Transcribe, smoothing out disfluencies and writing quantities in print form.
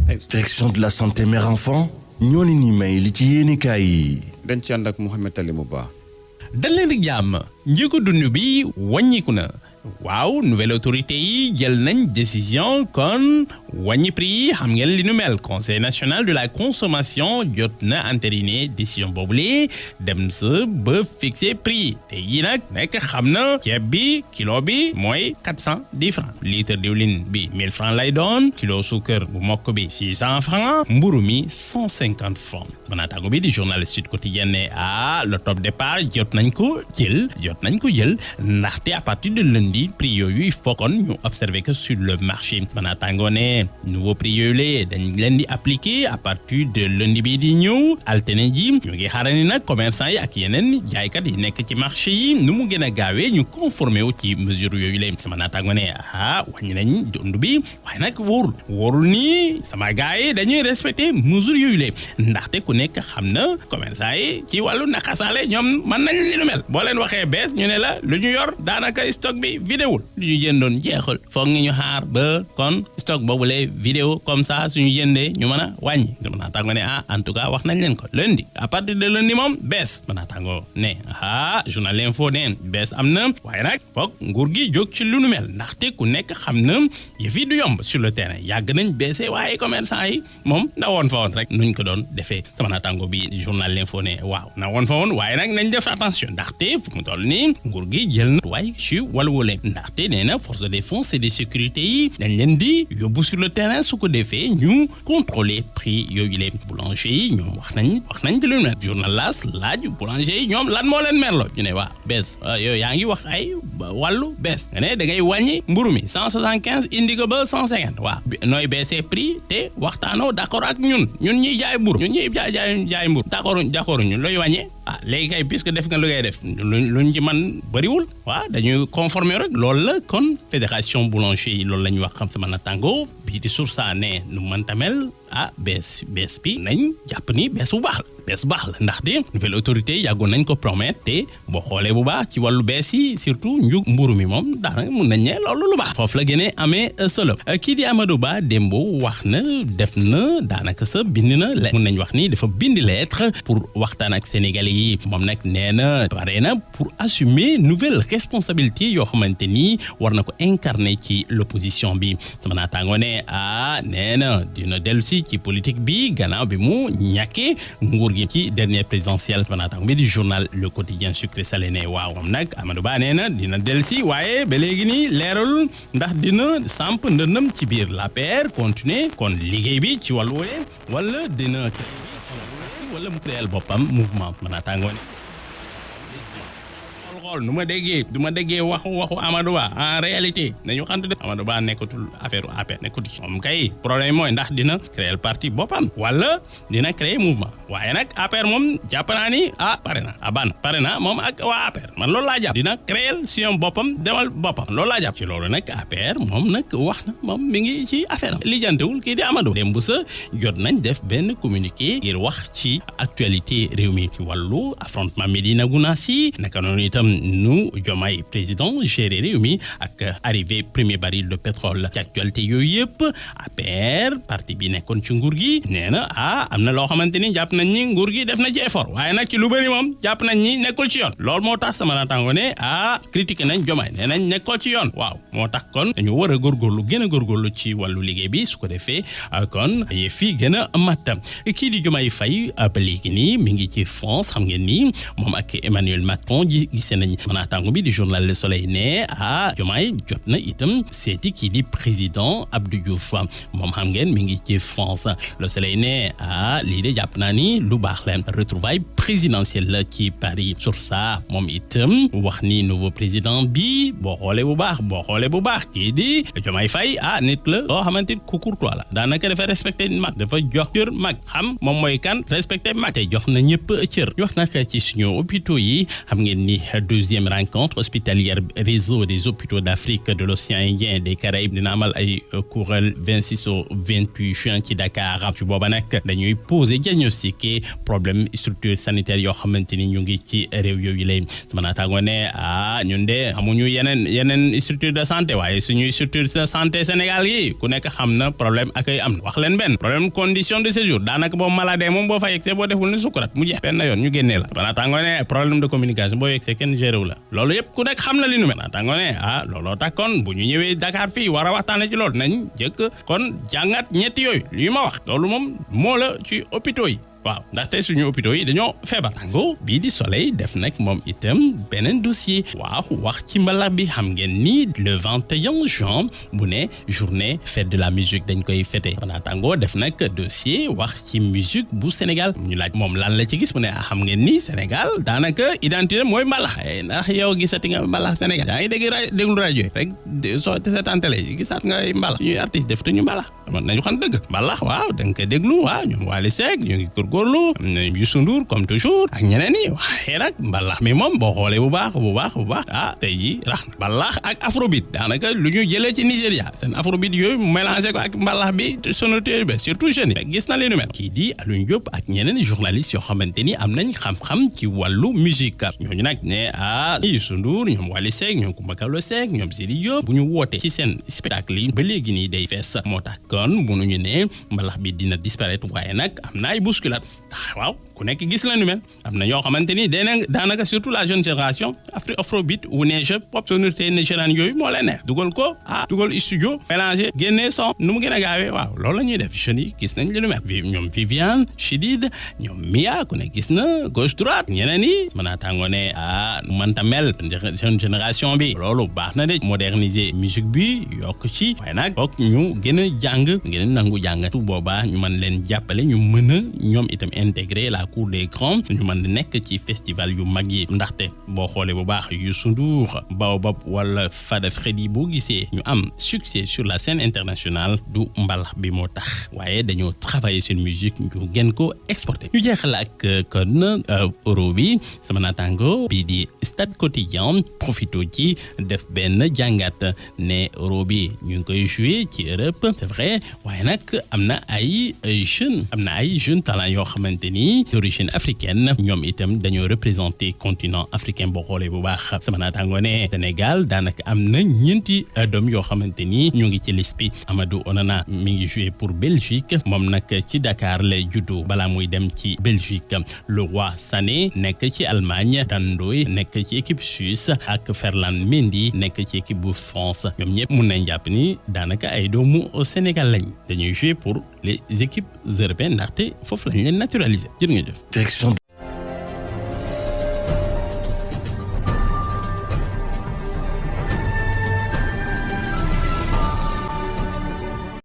Extraction de la santé mère-enfant ñoo leen ni may li ci yéenekaay yi. dañ ci ànd ak Mouhamed Ali Mouba. dal leen ak jàmm njëgu dund bi wàññiku na waaw nouvelle autorité yi jël nañ décision kon wàññi prix yi xam ngeen li nu mel conseil national de la consommation jot na entériné décision boobule dem sa ba fixé prix te yi nag nekk xam na ceeb bi kilo bi mooy 410 francs litre diwlin bi 1000 francs lay doon kilo suukar bu mokk bi 600 francs mburu mi 150 francs naataango bi di journal Sud Quotidien ne le top départ jot nañ ko jël ndaxte à partir de lundi prix yooyu fokkoon ñu observé que sur le marché naataango ne nouveau prix yooyu la dañ leen di appliquer à partir de lundi bi di ñëw altine ji ñu ngi xaarani nag commerçant yi ak yeneen jaaykat yi nekk ci marché yi nu mu gën a gaawee ñu conformé wu ci mesure yooyu la sama naataango ne wàññi nañ dund bi waaye nag wóorul nii sama gars yi dañuy respecté mesure yooyu la ndaxte ku nekk xam na commerçant yi ci wàllu naqasaale ñoom mën nañ li nu mel boo leen waxee bees ñu ne la lu ñu yor daanaka stock bi vidéo lu ñu jëndoon jeexul foog ñu xaar ba kon stock boobu lay vidéo comme ça suñu jëndee ñu mën a wàññi dama naataango ne en tout cas wax nañ leen ko lundi à partir de lundi moom bees ma naataango ne journal L'Info neen bees am na waaye nag foog nguur gi jóg ci lu nu mel ndaxte ku nekk xam na yëf yi du yomb sur le terrain yàgg nañ beesee waaye commerçant yi moom na woon fa woon rek nuñ ko doon defee sama naataango bi journal L'Info ne waaw na woon fa woon waaye nag nañ def attention ndaxte fu mu toll nii nguur gi jël na waaye ci wàllu wole ndaxte nee na force de défense et de sécurité yi dañ leen di yóbbu sur le terrain su ko defee ñu contrôler prix yooyu les boulanger yi ñoom wax nañ ci lu ne journal L'As laaj boulanger yi ñoom lan moo leen merloo ñu ne waa bees yow yaa ngi wax ay wàllu bees nga ne da ngay wàññi mburu mi 175 indi ko ba 150 waaw nooy baissé prix te waxtaanoo d'accord ak ñun ñuy jaay mburu ñun ñuy jaay mburu d'accord ñun looy wàññee léegi kay puisque def nga lu ngay def luñ ci man bëriwul waaw dañuy conformer rek loolu la kon fédération boulanger yi loolu la ñu wax xam sama natango bii di Source A ne nu mën tamel bees bi nañ jàpp ni bees bu baax la ndaxte nouvelle autorité yàggoon nañ ko promettre te boo xoolee bu baax ci wàllu bees yi surtout njug mburu mi moom daanaka mun nañ ne loolu lu baax foofu la gënee amee solo kii di Amadou Ba démbo wax na def na daanaka sa bind na mun nañ wax ni dafa bind lettre pour waxtaan ak Sénégalais yi moom nag nee na pare na pour assumer nouvelle responsabilité yoo xamante ni war na ko incarner ci l'opposition bi sama naataango ne nee na dina dellu si ci politique bi gannaaw bi mu ñàkkee nguur gi ci dernière présidentielle naataango bi di journal Le Quotidien sucré salé ne waaw moom nag Amadou Ba nee na dina dellu si waaye ba léegi nii leeralul ndax dina samp ndëndëm ci biir l'APR continuer kon liggéey bi ci wàllu wala dina wala mu créer boppam mouvement naataango ne xool nu ma déggee waxu Amadou Ba en réalité nañu xamante ne Amadou Ba nekkatul affaire APR nekkatul ci moom kay problème mooy ndax dina créer parti boppam wala dina créer mouvement waaye nag APR moom jàpp naa ni pare na moom ak waa APR man loolu laa jàpp dina créer sion boppam demal boppam loolu laa jàpp ci loolu nag APR moom nag wax na moom mi ngi ci affaire am lijjantewul kii di Amadou démb sa jot nañ def benn communiqué ngir wax ci actualité réew mi ci wàllu affrontement Médina Gounass naka noonu itam nu Diomaye président géré réew mi ak arrivé premier baril de pétrole ci actualité yooyu yëpp APR parti bi nekkoon ci nguur gi nee na am na loo xamante ni jàpp nañ ni nguur gi def na ci effort waaye nag ci lu bëri moom jàpp nañ ni nekkul ci yoon loolu moo tax sama naataango ne critiqué nañ Diomaye nee nañ nekkul ci yoon waaw moo tax kon dañu war a gën a góorgóorlu ci wàllu liggéey bi su ko defee kon fii gën a mat kii di Diomaye Faye ba léegi nii mi ngi ci France xam ngeen ni moom ak Emmanuel Macron gisee nañ naataango bi di journal Le Soleil ne Diomaye jot na itam seeti kii di président Abdou Diouf moom xam ngeen mi ngi ci France Le Soleil ne lii de jàpp naa ni lu baax la retrouvaille présidentielle la ci Paris sur ça moom itam wax ni nouveau président bi boo xoolee bu baax kii di Diomaye Faye nit la loo xamante ni ku courtois la daanaka dafa respecté mag dafa jox cër mag xam moom mooy kan respecté mag te jox na ñëpp cër wax nag ci suñu hôpitaux yi xam ngeen ni deuxième rencontre hospitalière réseau des hôpitaux d'Afrique, de l'océan Indien et des Caraïbes dina amal ay kuréel 26 au 28 juin ci Dakar ci booba nag dañuy poser diagnostiquer problème structure sanitaire yoo xamante ni ñu ngi ci réew yooyu lay sama naataango ne ñun de amuñu yeneen structure de santé waaye suñuy structure de santé Sénégal yi ku nekk xam na problème accueil am na wax leen benn problème condition de séjour daanaka boo maladie moom boo fa yegsee boo deful ni sukkurat mu jeex benn yoon ñu génnee la sama naataango ne problème de communication boo yegsee kenn géré wu la loolu yëpp ku nekk xam na li nu mel naataango ne looloo tax kon bu ñu ñëwee Dakar fii war a waxtaane ci loolu nañ jëkk kon jàngat ñetti yooyu li ma wax loolu moom moo la ci hôpitaux yi waaw ndaxte suñu hôpitaux yi dañoo feebar tango bii di Soleil def nag moom itam beneen dossier waaw wax ci mbalax bi xam ngeen ni le 21 juin bu ne journée fête de la musique dañ koy fêter xanaa tango def nag dossier wax ci musique bu Sénégal ñu laaj moom lan la ci gis mu ne xam ngeen ni Sénégal daanaka identité mooy mbalax ndax yow gisati nga mbalax Sénégal yaa ngi déglu rajo rek soo te seetaan télé gisaat nga mbalax ñuy artiste def te ñu mbalax nañu xam dëgg mbalax waaw da nga koy déglu waaw ñoom Wally Seck ñu ngi góorgóorlu Youssou Ndour comme toujours ak ñeneen ñi waaye nag mbalax mi moom boo xoolee bu baax tey jii rax na mbalax ak afrobeat daanaka lu ñu jëlee ci Nigéria seen afrobeat yooyu mélangé ko ak mbalax bi sonorité bi surtout jeunes yi gis na leen nu mel kii di Alioune Diop ak ñeneen journalistes yoo xamante ni am nañ xam-xam ci wàllu musique ñooñu nag ne Youssou Ndour ñoom Wally Seck ñoom Coumba Gawlo Seck ñoom Sidi Diop bu ñu wootee ci seen spectacle yi ba léegi nii day fees moo tax kon mënuñu ne mbalax bi dina disparaître waaye nag am na ay bousculade waaw ku nekk gis la nu mel am na ñoo xamante ni daanaka surtout la jeune génération afrobeat ou neige pop sonorité nigériane yooyu moo leen neex dugal ko dugal studio mélangé génnee son nu mu gën a gaawee waaw loolu la ñuy def jeunes yi gis nañ li nu mel ñoom Viviane Chidid ñoom Mia ku nekk gis na gauche droite ñeneen yi mën naa tàngoo ne mënta mel jeune génération bi loolu baax na de moderniser musique bi yokk ci waaye nag foog ñu gën a jàng gën a nangu jàng tout boobaa ñu mën leen jàppale ñu mën a ñoom itam intégrer la cour des grands ñu mën a nekk ci festival yu mag yi ndaxte boo xoolee bu baax Youssou Ndour Baobab wala Fada Freddy boo gisee ñu am succès sur la scène internationale du mbalax bi moo tax waaye dañoo travailler seen musique ñu gën ko exporter ñu jeexal ak kon euro bi sama naataango bii di Stade Quotidien profito ci def benn jàngat ne euro bi ñu ngi koy jouer ci Europe c'est vrai waaye nag am na ay jeunes talents yoo xamante ni d'origine africaine ñoom itam dañoo représenter continent africain boo xoolee bu baax sama naataango ne Sénégal daanaka am na ñeenti doom yoo xamante ni ñu ngi ci liste bi Amadou Onana mi ngi joué pour Belgique moom nag ci Dakar lay juddu balaa muy dem ci Belgique Leroy Sané nekk ci Allemagne Dandoy nekk ci équipe suisse ak Ferland Mendy nekk ci équipe bu France ñoom ñëpp mun nañ jàpp ni daanaka ay doomu Sénégal lañ dañuy joué pour les équipes européennes ndaxte foofu lañ leen naturaliser jërë nga jëf.